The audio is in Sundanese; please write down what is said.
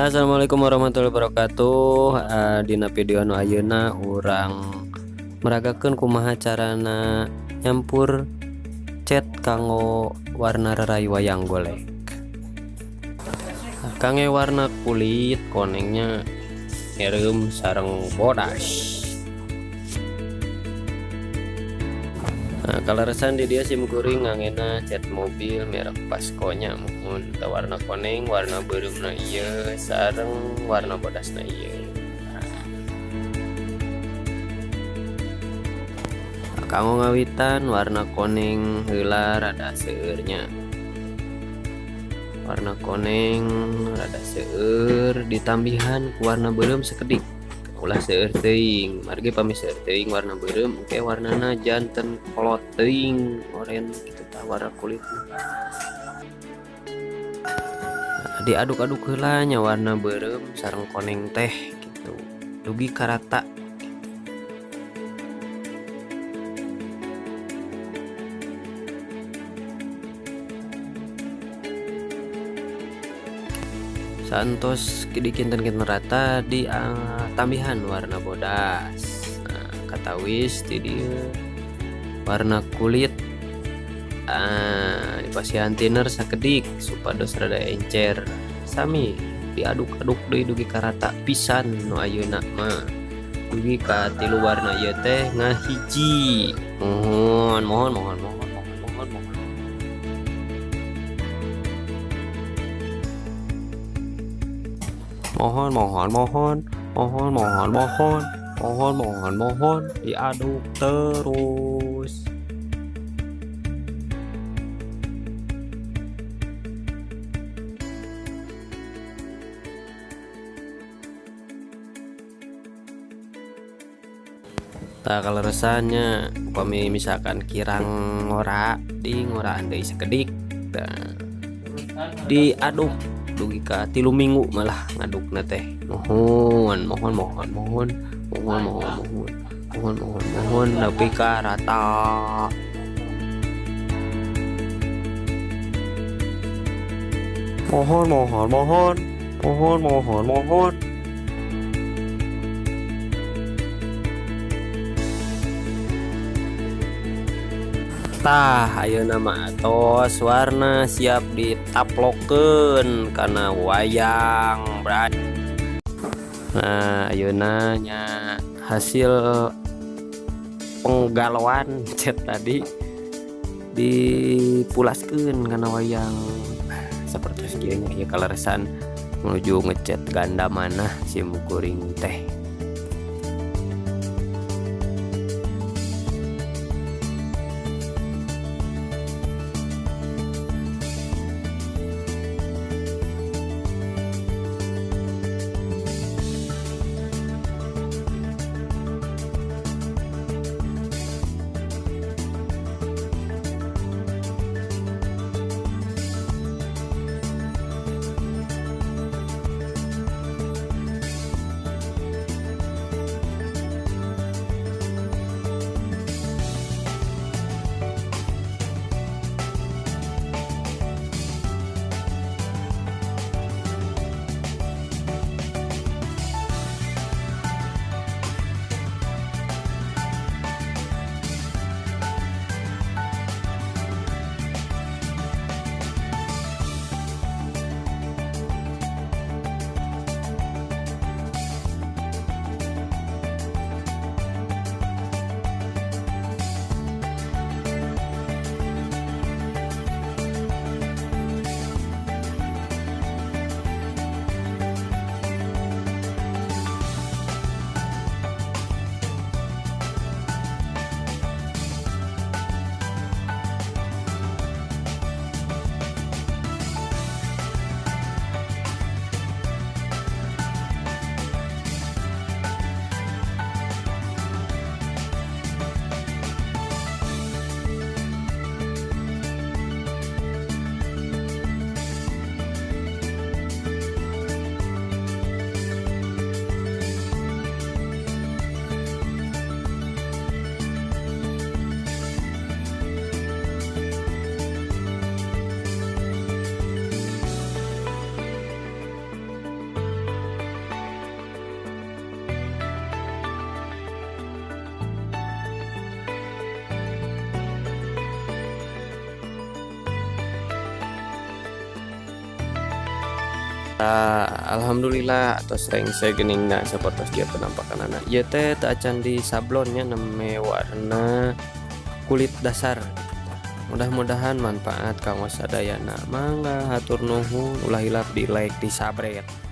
Assalamualaikum warahmatullahi wabarakatuh. Dina video anu ayeuna urang meragakeun kumaha carana nyampur cat kanggo warna rerai wayang golek. Kangge warna kulit konengnya ngereum sareng bodas. Nah, kaleresan di dia sim kuring ngangena cat mobil merek Pasco-nya muhun teu warna koneng, warna beureumna ieu sareng warna bodasna ieu. Nah, kanggo ngawitan warna koneng heula rada seueur nya. Warna koneng rada seueur ditambihan ku warna beureum sakedik. Ulah seueur teuing, margi pami seueur teuing warna beureum engke warnana janten kolot teuing oren kitu tah warna kulitna. Nah, diaduk-aduk heula nya warna beureum sareng koneng teh gitu. Dugi karata. Saentos dikinten-kinten rata di tambihan warna bodas. Nah, katawis di dieu warna kulit. Dipasihan thinner sakedik supados rada encer. Sami diaduk-aduk deui dugi ka rata pisan nu ayeuna mah. Dugi ka tilu warna ieu teh ngahiji. Mohon mohon mohon mohon mohon mohon mohon. Mohon mohon mohon mohon mohon mohon mohon mohon mohon diaduk terus. Tah kaleresannya upami misalkan kirang ngora di ngoraan deui sakedik tah diaduk dugi ka 3 minggu malah ngadukna teh. Mohon mohon mohon mohon mohon mohon mohon mohon mohon mohon nepi ka rata. Mohon mohon mohon mohon mohon mohon. Tah ayeuna mah atos warna siap ditaplokeun kana wayang bray. Nah ayeuna nya hasil penggalauan cat tadi dipulaskeun kana wayang seperti kieu nya ieu kaleresan menuju ngecat ganda manah sim kuring teh. Tah, alhamdulillah atos rengse geningna sapertos ieu penampakanana. Ieu teh teu acan di sablon nya, nembe warna kulit dasar. Mudah-mudahan manfaat kanggo sadayana. Mangga, hatur nuhun, ulah hilap di like, di subscribe.